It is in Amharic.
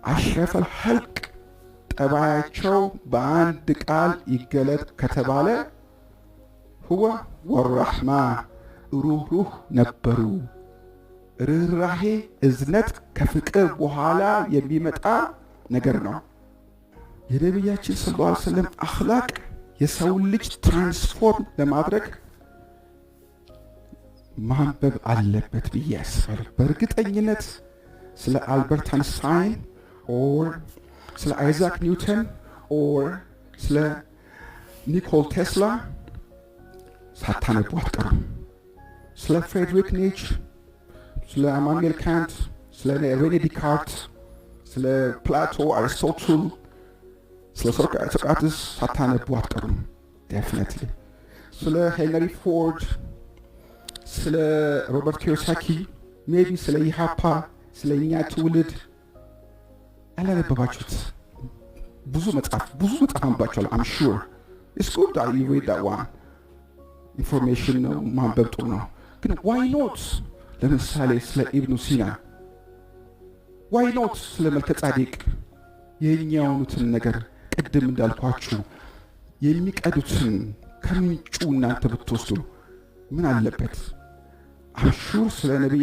أشرف الخلق ጠባያቸው በአንድ ቃል ይገለጥ ከተባለ هو والرحمة ሩህሩህ ነበሩ። ርኅራሄ፣ እዝነት ከፍቅር በኋላ የሚመጣ ነገር ነው። የነቢያችን صلى الله عليه وسلم أخلاق የሰውን ልጅ transform ለማድረግ ማንበብ አለበት ብዬ አስባለሁ። በእርግጠኝነት ስለ አልበርት አንስታይን or ስለ አይዛክ ኒውተን or ስለ ኒኮል ቴስላ ሳታነቡ አትቀሩም። ስለ ፍሬድሪክ ኒች፣ ስለ አማኑኤል ካንት፣ ስለ ሬኔ ዲካርት፣ ስለ ፕላቶ፣ አሪስቶትል፣ ስለ ሶቅራጥስ ሳታነቡ አትቀሩም። Definitely ስለ ሄንሪ ፎርድ፣ ስለ ሮበርት ኪዮሳኪ፣ maybe ስለ ኢሃፓ፣ ስለ እኛ ትውልድ ያላነበባችሁት ብዙ መጽሐፍ አንብባችኋል። I'm sure it's good that you read that one። Information ነው፣ ማንበብ ጥሩ ነው። ግን why not ለምሳሌ ስለ ኢብኑ ሲና፣ why not ስለ መልከ ጻዲቅ የኛውኑትን ነገር ቅድም እንዳልኳችሁ የሚቀዱትን ከምንጩ እናንተ ብትወስዱ ምን አለበት? I'm sure ስለ ነቢይ